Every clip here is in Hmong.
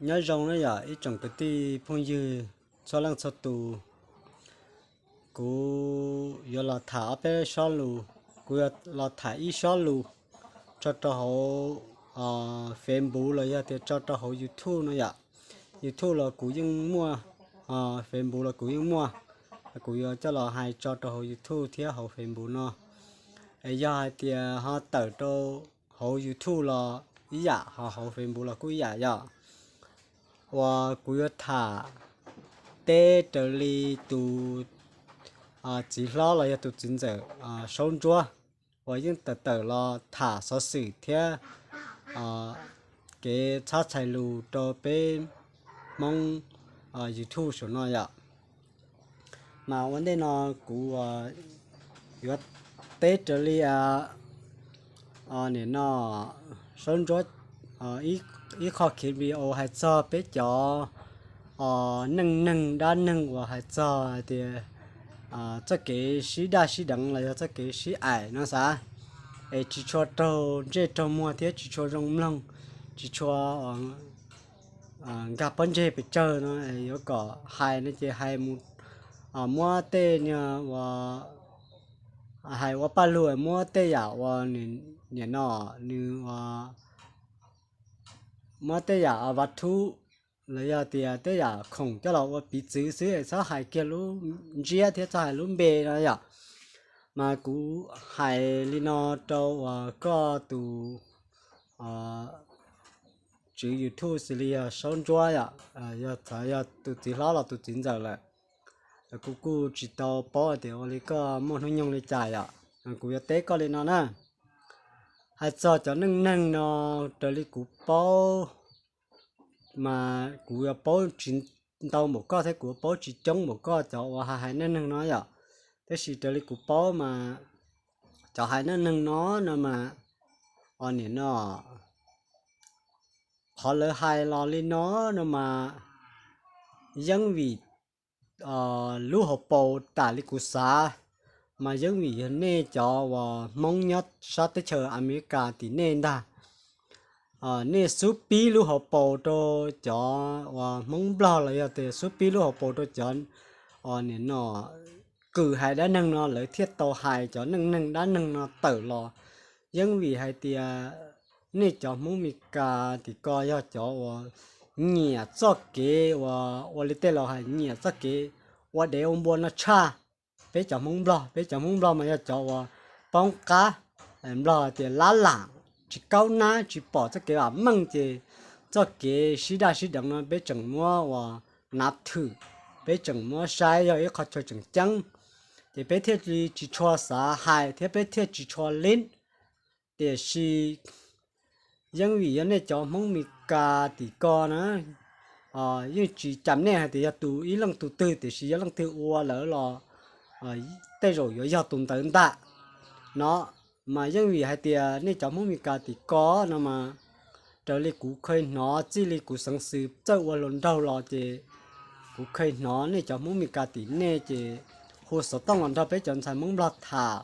Nyob zoo na yom ib tsoom kwv tij phooj ywg txhua leej txhua tus. Kuv yuav los tham ob peb sob lus, kuv yuav los tham ib sob lus tso rau hauv Facebook los yog tias tso rau hauv YouTube no yom. YouTube los kuv yeej muaj, Facebook los kuv yeej muaj, kuv yuav coj los hais tso rau hauv YouTube thiab hauv Facebook no. Es yog hais tias ho tawm rau hauv YouTube los ib yam, ho hauv Facebook los kuj ib yam yom. Uas kuv yuav tham teb raws li tus txiv hlob los yog tus txiv ntxawm Saub Ntsuab uas yeej tawm tawm los tham xov xwm thiab kev txhab txhais lus rau peb Hmoob YouTube saum no yom. Mas ua ntej no kuv yuav teb raws li nim no Saub Ntsuab ib qho khiv video hais txog peb cov neej neeg dab neeg uas hais txog hais tias txoj kev sib daj sib deev los yog txoj kev sib aim no xav, es tsis tshua raug ntsej raug muag thiab tsis tshua zoo mloog, tsis tshua nkag pob ntseg pes tsawg no, yuav kom hais no ces hais mus muab tej niag uas hais ua paj lug, muab tej yam uas nim no nws muab tej yam vaj thuv los yog tias tej yam khoom coj los ua piv txwv xwb, txhob hais kiag lub ntsiab thiab txhob hais lub npe no yom. Mas kuv hais li no rau uas koj tus tswv YouTube xws li yog Saub Ntsuab yom, yog tus txiv hlob los tus txiv ntxawm lawm, kuv kuj tsis tau paub tias ua li koj muaj hnub nyoog li cas yom. Kuv yuav teb koj li no na. Hais txog cov neej neeg no, raws li kuv paub mas kuv yuav paub tsis ntau npaum koj thiab kuv yuav paub tsis coob npaum koj cov uas hais hais neej neeg no yom. Tab sis raws li kuv paub mas cov hais neej neeg no no mas, o nim no qhov lawv hais los li no no mas yeej vim lub hauv paus tam li kuv xav, mas yeej vim yog nej cov uas Hmoob nyob sab teb chaws Amelikas tim nej ntag. Nej xub pib lub hauv paus rau cov uas Hmoob Nplog los yog tias xub pib lub hauv paus rau cov nim no kws hais dab neeg no lawv thiaj tau hais cov neej neeg dab neeg no tawm los. Yeej vim hais tias nej cov Hmoob Mes Kas tim ko yog cov uas nyiam txoj kev uas ua li tej laus hais nyiam txoj kev ua dev ua npua no tshaj peb cov Hmoob Nplog. Peb cov Hmoob Nplog mas yog cov uas poob qab, Nplog tias lab lam, tsis kaub nab, tsis pom txoj kev vam meej ces txoj kev sib daj sib deev no peb tseem muab uas nav thwm, peb tseem muab saib yog ib qho chaw tseem ceeb, ces peb thiaj li tsis tshua xav hais thiab peb thiaj tsis tshua lib. Tiam sis yeej vim yog nej cov Hmoob Mes Kas tim ko na, yeej tsis cam nej hais tias yog tus ib leej tus twg, tiam sis yog leej twg ua lawm los tej zaum yuav yog tus ntawd ntag no. Mas yeej vim hais tias nej cov Hmoob Mes Kas tim ko no mas, raws li kuv kheev hnov txij li kuv xeev xwm txawj ua hluas nraug los ces kuv kheev hnov nej cov Hmoob Mes Kas tim nej ces hu xov tooj los nrog peb cov ntxhais Hmoob Nplog tham,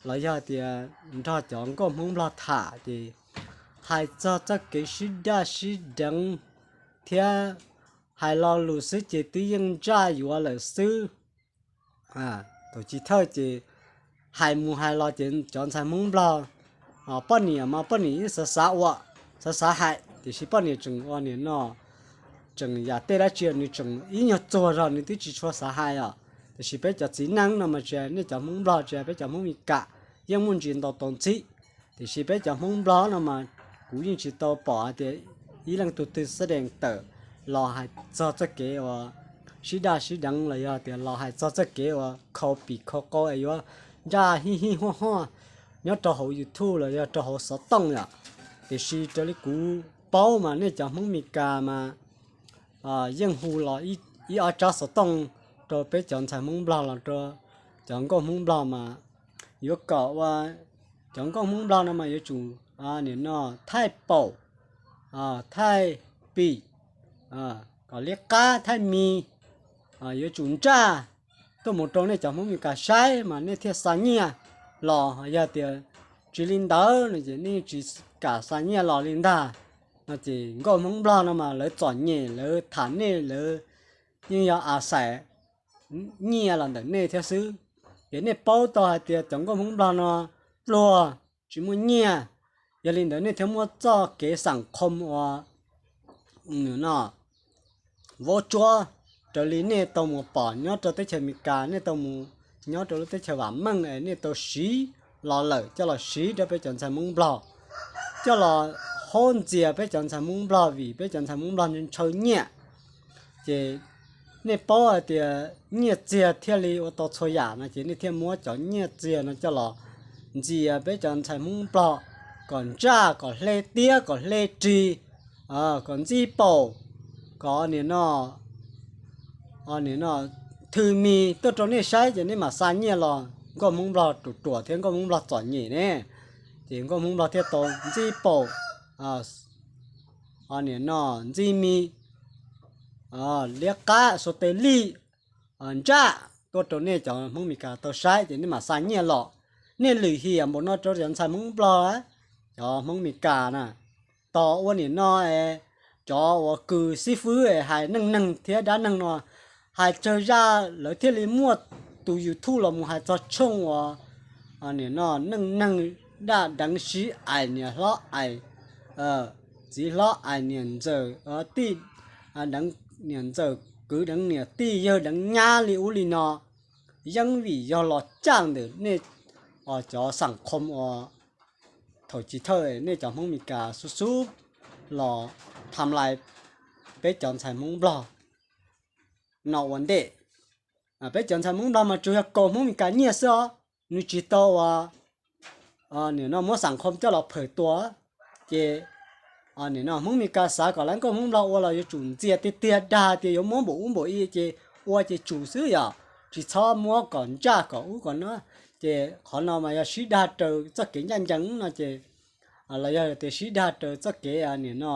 los yog tias nrog cov nkauj Hmoob Nplog tham ces hais txog txoj kev sib daj sib deev thiab hais lo lus xwb ces twb yeej ntsaj yuav lawm xwb. Thaum chiv thawj ces hais mus hais los ces cov ntxhais Hmoob Nplog, poj niam mas poj niam yeej xav xav ua, xav xav hais, tiam sis poj niam tseem ua nim no tseem yam tej dab tsi nws tseem ib nyuag txuag zog nws twb tsis tshua xav hais os. Tiam sis peb cov txiv neej no mas tsis hais nej cov Hmoob Nplog tsis hais peb cov Hmoob Mes Kas yeej muaj ntsis ntau tau ntxhib. Tiam sis peb cov Hmoob Nplog no mas kuv yeej tsis tau pom hais tias ib leej tug twg xab dees tawm los hais txog txoj kev uas sib daj sib deev los yog tias los hais txog txoj kev uas khau pim khau qau es yuav ntsaj hij hij huaj huaj nyob rau hauv YouTube los yog rau hauv xov tooj yom. Tiam sis raws li kuv paub mas nej cov Hmoob Mes Kas mas yeej hu los ib ob tsab xov tooj rau peb cov ntxhais Hmoob Nplog los rau cov nkauj Hmoob Nplog mas yuav kom ua cov nkauj Hmoob Nplog no mas yuav tsum nim no thaij paum, thaij pim, kom liab qab thaij mis, yuav tsum ntsaj tuaj mus rau nej cov Hmoob Mes Kas saib mas nej thiaj xa nyiaj los. Yog tias tsis li ntawd no ces nej tsis kam xa nyiaj los li ntag. No ces nkauj Hmoob Nplog no mas lawv txom nyem, lawv tham nej, lawv yeej yog a xais nyiaj los ntawm nej thiab xwb. Ces nej paub tau hais tias cov nkauj Hmoob Nplog no pluag, tsis muaj nyiaj, yog li ntawd nej thiaj muab txoj kev xam khom uas no vauv tsuab raws li nej tau mus pom nyob rau teb chaws Amelikas, nej tau mus nyob rau lub teb chaws vam meej es nej tau siv los lawm coj los siv rau peb cov ntxhais Hmoob Nplog, coj los haub ntxias peb cov ntxhais Hmoob Nplog vim peb cov ntxhais Hmoob Nplog ntshaw nyiaj. Ces nej paub hais tias nyiaj txiag thiaj li ua tau txhua yam no ces nej thiaj muab cov nyiaj txiag no coj los ntxias peb cov ntxhais Hmoob Nplog kom ntsaj, kom hle tiab, kom hle rig, kom ntxib paum, kom nim no nim no thw mis tuaj rau nej saib ces nej mam xa nyiaj los. Nkauj Hmoob Nplog ruam ruam thiab nkauj Hmoob Nplog txom nyem ne, ces nkauj Hmoob Nplog thiaj tau ntxib paum, nim no ntxib mis, liab qab, xuas tes lij, ntsaj tuaj rau nej cov Hmoob Amelikas tau saib ces nej mam xa nyiaj los. Nej lwm hiam npaum no rau cov ntxhais Hmoob Nplog, cov Hmoob Amelikas na. Tos ua nim no cov uas kws xib fwb es hais neej neeg thiab dab neeg no hais tsawg zaj lawv thiaj li muaj tus YouTube los mus hais txog tshooj uas nim no neej neeg daj deev sib aim, niam hlob aim txiv, hlob aim niam ntxawm, tij deev niam ntxawm, kwv deev niam tij, yawg deev nyab li ub li no. Yeej vim yog los caj ntawm nej cov xam khom uas thaum chiv thawj nej cov Hmoob Amelikas xub xub los tham lais peb cov ntxhais Hmoob Nplog no ua ntej. Peb cov ntxhais Hmoob Nplog mas tsuas yog kaus Hmoob Amelikas nyiaj xwb os, nws tsis tau uas nim no muab xam khom coj los phawm tua. Ces nim no Hmoob Amelikas xav kom lawv nkauj Hmoob Nplog ua los yuav tsum ntxias tiag tiag, dag tias yuav muab npaum ub npaum ib ces ua ces tsum xwb, yog tsis txhob muab kom ntsaj kom ub kom no. Ces qhov no mas yog sib dag raws txoj kev ncaj ncees no ces, los yog tias sib dag raws txoj kev nim no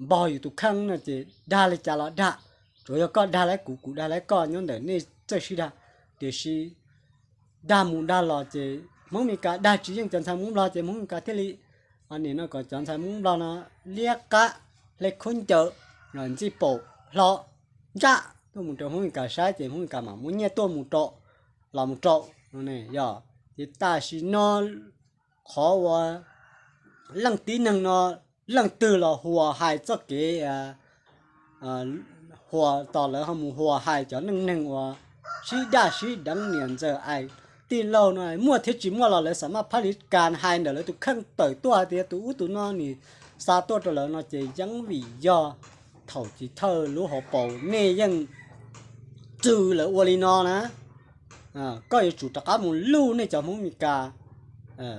npog yus tus kheej no ces dag li cas los dag, tsuas yog koj dag lawv kuv, kuv dag lawv koj nyob ntawm nej txawj sib dag. Tiam sis dag mus dag los ces Hmoob Amelikas dag tsis yeej cov ntxhais Hmoob Nplog ces Hmoob Amelikas thiaj li nim no kom cov ntxhais Hmoob Nplog no liab qab, hle khaub ncaws, ntxij paum, hlo ntsaj tuaj mus rau Hmoob Amelikas saib ces Hmoob Amelikas mam muab nyiaj tuaj mus rau, los mus rau. Yog ces tam sim no qhov uas leej tib neeg no leej twg los huas hais txoj kev, huas tos lawv ho mus huas hais cov neej neeg uas sib daj sib deev niam ntxawm aim tij laug no muaj thiab tsis muaj los lawv xam maj phab li kas hais ntawm lawv tus kheej tawm tuaj hais tias tus ub tus no nim xa tuaj rau lawv no ces yeej vim yog thaum chiv thawj lub hauv paus nej yeej txwv lawv ua li no na. Koj yuav tsum rov qab mus luj nej cov Hmoob Amelikas,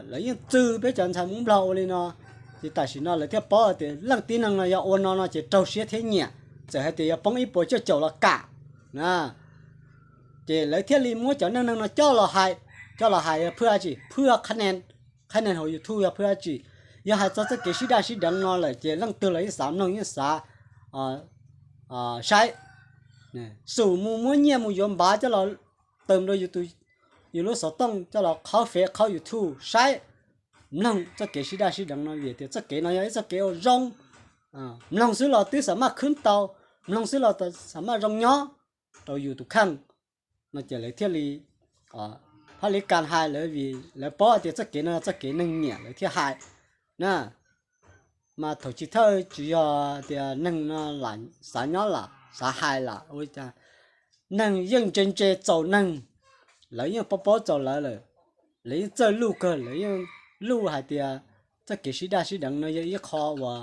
lawv yeej txwv peb cov ntxhais Hmoob Nplog ua li no. Ces tam sim no lawv thiaj paub tias leej tib neeg no yog ua no no ces raug siab thiab nyiam, txawm hais tias yuav poob ib puas cuaj caum los kam na. Ces lawv thiaj li muab cov neej neeg no coj los hais, coj los hais phwj dab tsi, phwj qhab nees, qhab nees hauv YouTube yog phwj dab tsi. Yog hais txog txoj kev sib daj sib deev no lawm ces leej twg los yeej xav mloog yeej xav saib. Xum mus muab nyiaj mus yuav npav coj los tawm rau yus lub xov tooj coj los qhaub Face qhaub YouTube saib, mloog txoj kev sib daj sib deev no vim tias txoj kev no yog ib txoj kev ua zoo. Mloog xwb los twb xam maj khwb tau, mloog xwb los xam maj zoo nyob rau yus tus kheej no ces lawv thiaj li, phab li kas hais lawv vim lawv paub tias txoj kev no txoj kev neeg nyiam lawv thiaj hais na. Mas thaum chiv thawj tsis yog tias neeg no xav nyob lam xav hais lam ua li cas, neeg yeej ntse ntse txaus neeg, lawv yeej paub paub txaus lawv lawm, lawv yeej txawj luj kawg, lawv yeej luj hais tias txoj kev sib daj sib deev no yog ib qho uas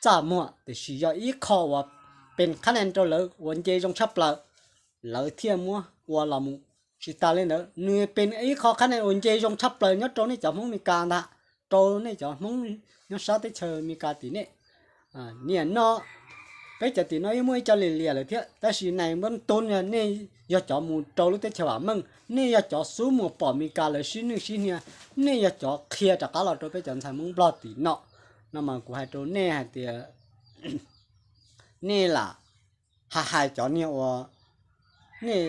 txaj muag tiam sis yog ib qho uas pes qhab nees rau lawv uas nce zoo tshaj plaws, lawv thiaj muab ua los mus. Tsis tas li ntawd nws pes ib qho qhab nees uas nce zoo tshaj plaws nyob rau nej cov Hmoob Amelikas ntag, rau nej cov Hmoob nyob sab teb chaws Amelikas tim nej. Niaj no peb cov tim no yeej muaj ib co liam liam lawm thiab tab sis nais npab tub nej yog cov mus rau lub teb chaws vam meej, nej yog cov xub mus pom Amelikas lawv sib nwj sib hnia, nej yog cov qhia rov qab los rau peb cov ntxhais Hmoob Nplog tim no. No mas kuv hais rau nej hais tias nej lam hais hais cov niag uas nej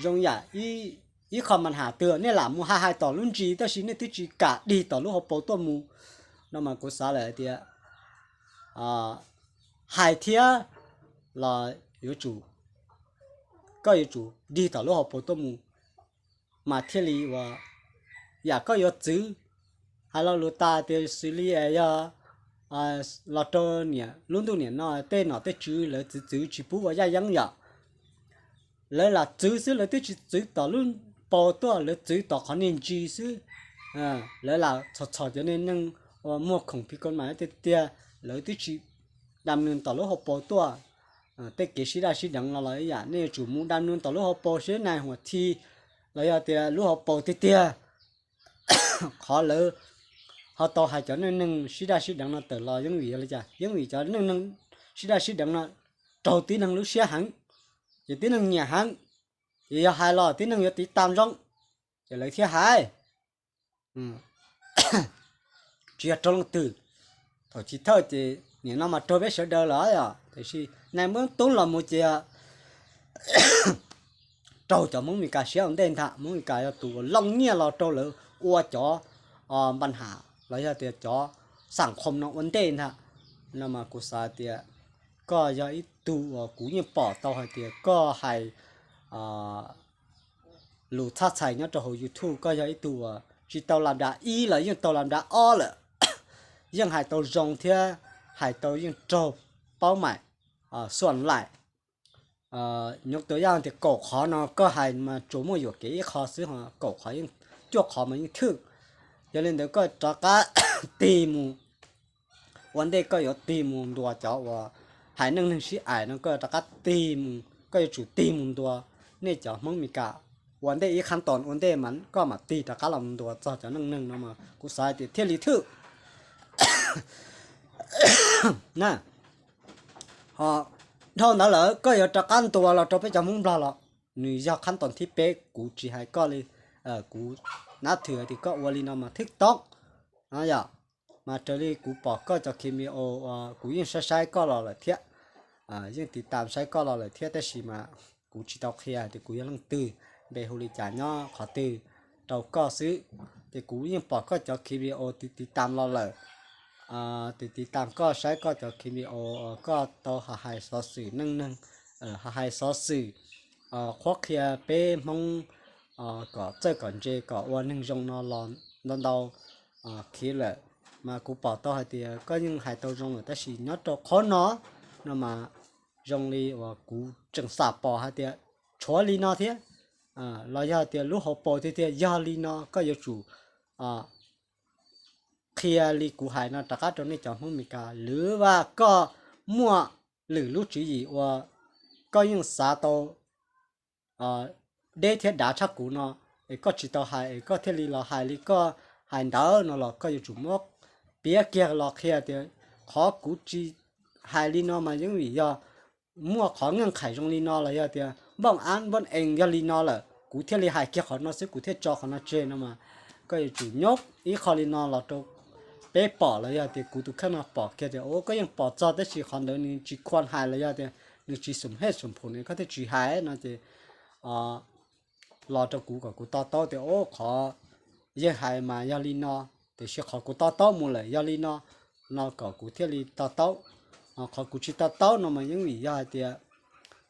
zoo yam ib qho mas has twg nej lam mus hais hais tom lub ntsis tab sis nej twb tsis kam dig tom lub hauv paus tuaj mus. No mas kuv xav lawm hais tias hais thiab los yuav tsum, koj yuav tsum dig tom lub hauv paus tuaj mus, mas thiaj li uas yam koj yuav txwv. Hais lo lus tas tias xws li es yog los rau niam lub ntuj niam no tej nom tej tswv lawv txwv txwv tsis pub ua yaj yeeb yom, lawv lam txwv xwb, lawv twb tsis txwv tom lub paus tuaj, lawv txwv tom qhov niag ntsis xwb. Lawv lam txhom txhom cov neeg uas muag khoom phi ko mas tiag tiag, lawv twb tsis dam nws tom lub hauv paus tuaj. Tej kev sib daj sib deev no los ib yam, nej yuav tsum mus dam nws tom lub hauv paus seb nais huam thi los yog tias lub hauv paus tiag tiag, qhov lawv ho tau hais cov neej neeg sib daj sib deev no tawm los yeej vim yog li cas? Yeej vim cov neej neeg sib daj sib deev no raug tib neeg lub siab heev, ces tib neeg nyiam heev, ces yog hais los tib neeg yuav tiv tam zoo, ces lawv thiaj hais. Tsis yog raug leej twg, thaum chiv thawj ces nim no mas raug peb sawv daws lawm os, tiam sis nais Hmoob tub los mus ces raug cov Hmoob Mes Kas siab ua ntej ntag. Hmoob Mes Kas yog tus uas looj nyiaj los rau lawv ua cov npa nham los yog tias cov xam qhoom no ua ntej ntag. No mas kuv xav tias koj yog ib tug uas kuv yeej pom tau hais tias koj hais lus txhab txhais nyob rau hauv YouTube, koj yog ib tug uas tsis tau lam dav ib los yeej tau lam dav ob lawm, yeej hais tau zoo thiab hais tau yeej raug paub maim xuam laim. Nyuv tus yaj tias kaum qhov no koj hais mas tsuas muaj yuam kev ib qho xwb, ho kaum qhov yeej, cuaj qhov mas yeej thwj. Yog li ntawd koj rov qab tig mus, ua ntej koj yuav tig mus ntuas cov uas hais neej neeg sib aim no, koj rov qab tig mus, koj yuav tsum tig mus ntuas nej cov Hmoob Mes Kas ua ntej ib qhab toos ua ntej mas koj mam tig rov qab los ntuas txog cov neej neeg no mas kuv xav hais tias thiaj li thwj na. Ho dhau ntawd lawm koj yuav rov qab ntuas los rau peb cov Hmoob Nplog los nws yog qhab toos thib peb, kuv tsis hais koj li, kuv nab thwm hais tias koj ua li no mas thwj toob no yom. Mas raws li kuv pom koj cov clip video uas kuv yeej saib saib koj los lawm thiab, yeej tiv tam saib koj los lawm thiab, tab sis mas kuv tsis tau qhia tias kuv yog leej twg, npe hu li cas, nyob qhov twg rau koj xwb. Ces kuv yeej pom koj cov clip video tiv tiv tam los lawm, tiv tiv tam koj, saib koj cov clip video, koj tau hais xov xwm neej neeg, hais xov xwm qhuab qhia peb Hmoob kom txawj kom ntse kom ua neeg zoo no los ntau ntau clip lawm. Mas kuv pom tau hais tias koj yeej hais tau zoo lawm, tab sis nyob rau qhov no, no mas zoo li uas kuv tseem xam pom hais tias tshuav li no thiab, los yog tias lub hauv paus tiag tiag yog li no, koj yuav tsum qhia li kuv hais no rov qab rau nej cov Hmoob Mes Kas, lwm vas koj muaj lwm lub tswv yim uas koj yeej xav tau deb thiab dav tshaj kuv no, es koj tsis tau hais es koj thiaj li los hais li koj hais ntawd no los koj yuav tsum muab piav kiag los qhia tias qhov kuv tsis hais li no mas yeej vim yog muaj qhov nkeej qhais zoo li no los yog tias npoj ab npoj ees yog li no lawm kuv thiaj li hais kiag qhov no xwb, kuv thiaj tso qhov no tseg no mas koj yuav tsum nyob ib qho li no los rau peb pom los yog tias kuv tus kheej no pom kiag tias o koj yeej pom txog tab sis qhov ntawd nws tsis khuam hais los yog tias nws tsis xum hej xum phum ne koj thiaj tsis hais no ces los rau kuv kom kuv to taub tias o qhov yeej hais mas yog li no, tiam sis qhov kuv to taub mus lawm yog li no, no kom kuv thiaj li to taub. Qhov kuv tsis to taub no mas yeej vim yog hais tias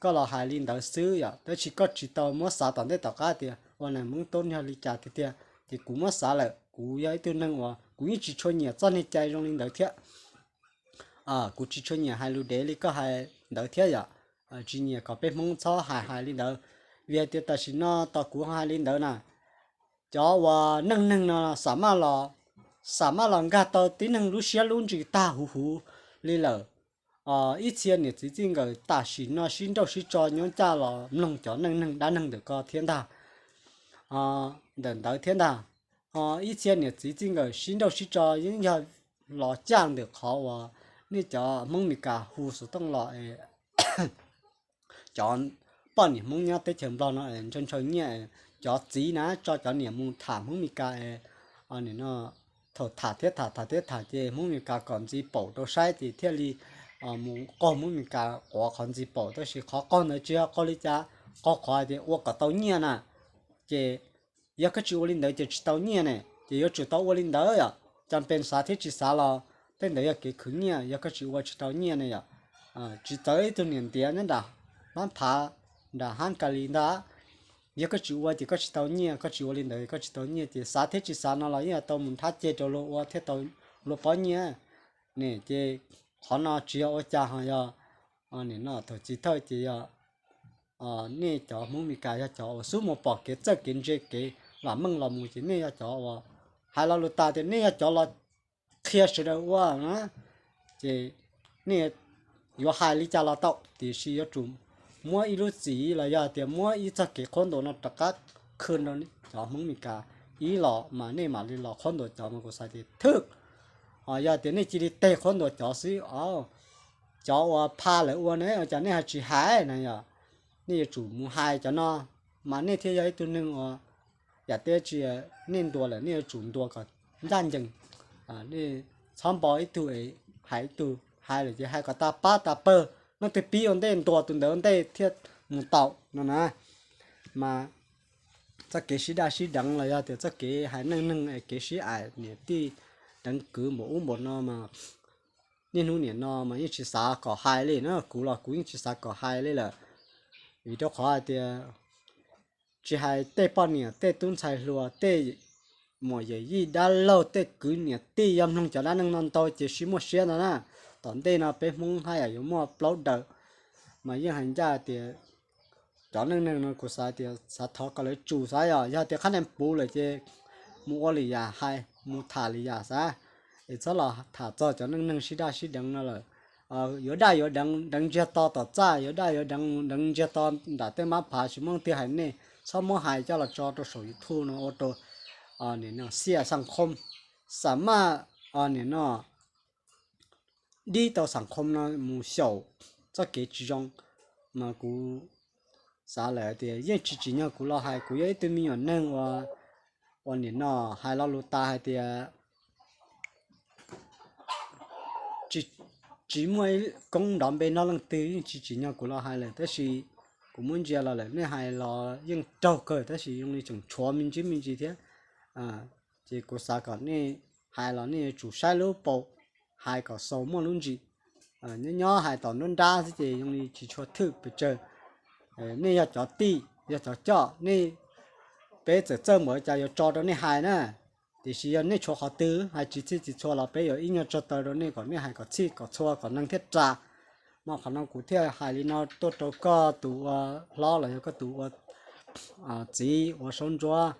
koj los hais li ntawd xwb yom, tab sis koj tsis tau muab xav tom ntej tom qab tias ua neeg Hmoob tub yog li cas tiag tiag. Ces kuv muab xav lawm, kuv yog ib tug neeg uas kuv yeej tsis tshua nyiam txoj niag cai zoo li ntawd thiab. Kuv tsis tshua nyiam hais lus dev li koj hais ntawd thiab yom. Tsis nyiam kom peb Hmoob txhob hais hais li ntawd, vim hais tias tam sim no tos kuv hais li ntawd na, cov uas neej neeg no xam maj los, xam maj los nkag tau tib neeg lub siab lub ntsws tag huv huv li lawm. Ib txhia niam txiv txij nkawm tam sim no sib nrauj sib tso nyob ncaj los mloog cov neej neeg dab neeg ntawm ko thiab ntag, ntawm ntawd thiab ntag. Ib txhia niam txiv txij nkawm sib nrauj sib tso yeej yog los caj ntawm qhov uas nej cov Hmoob Mes Kas hu xov tooj los es cov poj niam Hmoob nyob teb chaws Nplog no es ntshaw ntshaw nyiaj, cov txiv na tso cov niam mus tham Hmoob Mes Kas es, nim no thaum tham thiab tham tham thiab tham ces Hmoob Mes Kas kom ntxiv paum rau saib ces thiaj li mus qaug Hmoob Mes Kas quav qhov ntxiv paum, tab sis qhov qaug ntawd tsis yog qaug li cas, qaug qhov hais tias ua kom tau nyiaj na. Ces yog koj tsis ua li ntawd ces tsis tau nyiaj ne, ces yuav tsum tau ua li ntawd yom. Cas pes xav thiab tsis xav los tej ntawd yog kev khwv nyiaj, yog koj tsis ua tsis tau nyiaj ne yom. Tsis txawv ib tug niam ntiav nyob nram hab phav, nram hab ka li ntag. Yog koj tsis ua ces koj tsis tau nyiaj, koj tsis ua li ntawd koj tsis tau nyiaj. Ces xav thiab tsis xav no los yeej tau mus nthab ceg rau luag ua thiaj tau luag pob nyiaj ne. Ces qhov no tsis yog ua cas ho yog nim no thaum txiv thawj ces yog nej cov Hmoob Mes Kas yog cov uas xub mus pom kev txawj kev ntse kev vam meej los mus ces nej yog cov uas hais lo lus tas tias nej yog cov los qhia sawv daws ua na. Ces nej yuav hais li cas los tau, tiam sis yuav tsum muab ib lub txim los yog tias muab ib txoj kev qhuab ntuas no rov qab khw rau cov Hmoob Mes Kas ib los mas nej mam li los qhuab ntuas cov mas kuv xav tias thwj. Yog tias nej cia li teg qhuab ntuas cov xwb os, cov uas pha lawv ua ne ua cas nej ho tsis hais na yom. Nej yuav tsum mus hais cov no, mas nej thiaj yog ib tug neeg uas yam teb tsi nej ntuas lawm nej yuav tsum ntuas kom ncaj ncees. Nej txhob npo ib tug es hais ib tug, hais lawm ces hais kom tas pab tas pawg, leej twg pib ua ntej ntuas tus ntawd ua ntej thiaj mus tau no na. Mas txoj kev sib daj sib deev los yog tias txoj kev hais neej neeg es kev sib aim niam tij deev kwv npaum ub npaum no mas niaj hnub nim no mas yeej tsis xav kom hais li na, kuv los kuv yeej tsis xav kom hais li lawm. Vim rau qhov hais tias tsis hais tej poj niam tej tub ntxhais hluas tej muam yawm yij dab laug tej kwv niam tij yog mloog cov dab neeg no ntau ces sib muaj siab ntau na. Tom ntej no peb Hmoob haj yam yuav muaj plaub daws, mas yeej hais ncaj tias cov neej neeg no kuv xav tias xav thov kom lawv tsum xav yom, yog tias qhab nees puv lawm ces mus ua lwm yam hais, mus tham lwm yam xav, es txhob los tham txog cov neej neeg sib daj sib deev no lawm. Yuav daj yuav deev, deev ntsiag to tom txaj, yuav daj yuav deev, deev ntsiag to nram tej mab phav tsis muaj leej twg hais nej, txhob muab hais coj los tso rau saum YouTube no ua rau nim no xiam xam khom, xam maj nim no dib tau xam khom no mus xyaum txoj kev tsis zoo. Mas kuv xav lawm tias yeej tsis tsim nyog kuv los hais, kuv yog ib tug me nyuam neeg uas nim no hais lo lus tas hais tias tsis muaj ib koob nrov npe nrog leej twg, yeej tsis tsim nyog kuv los hais lawm, tab sis kuv muab ntsia los lawm nej hais los yeej raug kawg tab sis zoo li tseem tshuav me ntsis me ntsis thiab. Ces kuv xav kom nej hais los nej yuav tsum saib lub paus hais kom xaus muaj lub ntsis. Nyob nyob hais tom nruab nrab xwb ces zoo li tsis tshua thwj pes tsawg. Nej yog cov tij yog cov coj, nej, peb txawm txawj npaum cas yuav tso rau nej hais na. Tiam sis yog nej tshuav qhov twg hais tsis txhij tsis txhua los peb yuav ib nyuag tso taw rau nej kom nej hais kom txhij kom txhua kom neeg thiaj ras. Mas qhov no kuv thiaj hais li no tuaj rau koj tus ua hlob los yog koj tus ua txiv ua saub ntsuab,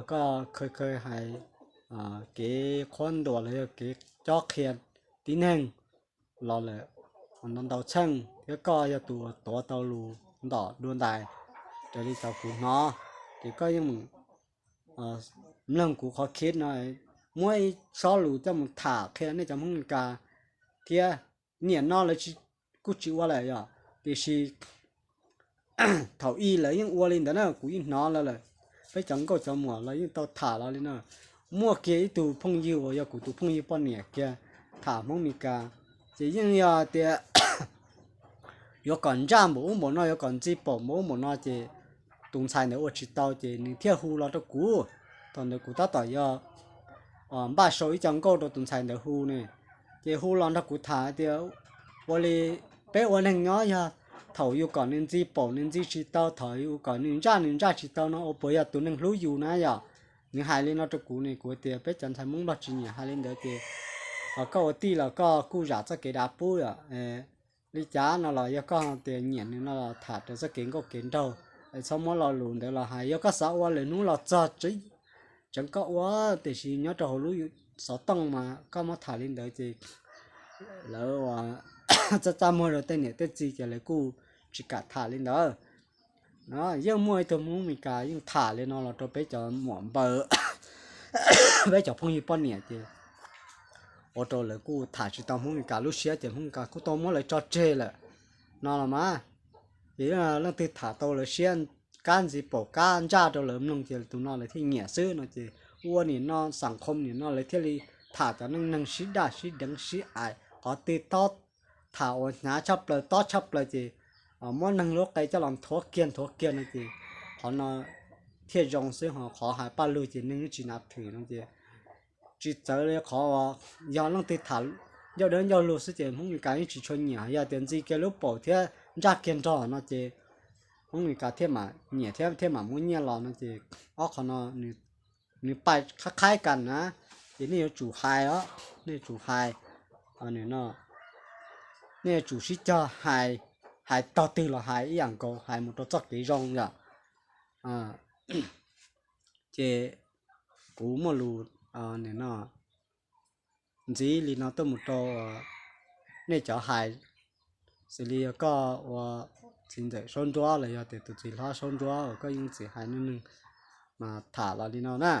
koj khaws khaws hais kev qhuab ntuas los yog kev cob qhia tib neeg los lawm ntau ntau txheej thiab koj yog tus uas tuav tau lus ntom dua ntais raws li cov kuv hnov, ces koj yeej mloog kuv qhov clip no, muab ib sob lus coj mus tham qhia nej cov Hmoob Mes Kas thiab. Niam no lawv kuj tsis ua lawm yom, tiam sis thaum ub lawv yeej ua li ntawd na, kuv yeej hnov lawv lawm. Peb cov nkauj cov muam los yeej tau tham los li no. Muaj kiag ib tug phooj ywg uas yog kuv tus phooj ywg poj niam kiag tham Hmoob Mes Kas, ces yeej yog tias yuav kom ntsaj npaum ub npaum no, yuav kom ntxi paum npaum ub npaum no, ces tus ntxhais ntawd ua tsis tau ces nws thiaj hu los rau kuv. Thaum ntawd kuv tab tom yog npaj sau ib co nkauj rau tus ntxhais ntawd hu ne, ces hu los nrog kuv tham tias ua li peb ua neeg nyob yog thaum yus kom nws ntxi paum nws ntxi tsis tau, thaum yus kom nws ntsaj nws ntsaj tsis tau no ua puas yog tus neeg hlub yus na yom. Nws hais li no rau kuv ne, kuv tias peb cov ntxhais Hmoob Nplog tsis nyiam hais li ntawd ces koj ua tij los koj kuj zam txoj kev dav pub yom. Li cas no los yog koj tias nyiam nws no los tham raws txoj kev nkauj kev nraug, txhob muab lo lus ntawd los hais. Yog koj xav ua lwm hnub los txog tseem koj ua, tiam sis nyob rau hauv lub xov tooj mas koj muab tham li ntawd ces lawv txaj txaj muag rau tej niam tej txiv ces lawv kuj tsis kam tham li ntawd. Yeej muaj ib tug Hmoob Mes Kas yeej tham li no los rau peb cov muam npaws, peb cov phooj ywg poj niam ces ua rau lawv kuj tham tsis tau Hmoob Mes Kas lub siab ces Hmoob Mes Kas kuj tau muab lawv tso tseg lawm no los mas. Ces leej twg tham tau lawv siab, kab ntxi paum kab ntsaj rau lawv mloog ces tus no lawv thiaj nyiam xwb no ces ua nim no xam khom nim no lawv thiaj li tham cov neej neeg sib daj sib deev sib aim, qhov twg tob tham uas hnyav tshaj plaws tob tshaj plaws ces muab neeg lub qe coj los nthuav kiag nthuav kiag no ces qhov no thiaj zoo xwb, ho qhov hais paj lug ces neeg yeej tsis nav thwm no ces tsis txawv li qhov uas yog leej twg tham ncauj dawb ncauj lug xwb ces Hmoob Mes Kas yeej tsis tshua nyiam. Yog tias ntxi kiag lub paum thiab ntsaj kiag nrog no ces Hmoob Mes Kas thiaj mam nyiam thiab thiaj mam muab nyiaj los no ces ob qhov no nws pais qhaib qhaib kas na. Ces nej yuav tsum hais os, nej yuav tsum hais, no, nej yuav tsum sib cog hais, hais tog twg los hais ib yam nkaus, hais mus rau txoj kev zoo yom. Ces kuv muaj lus no ntxiv li no tuaj mus rau nej cov hais, xws li yog koj ua txiv ntxawm Saub Nruab los yog tias tus txiv hlob Saub Nruab uas koj yeej txiv hais neej neeg mas tham los li no na.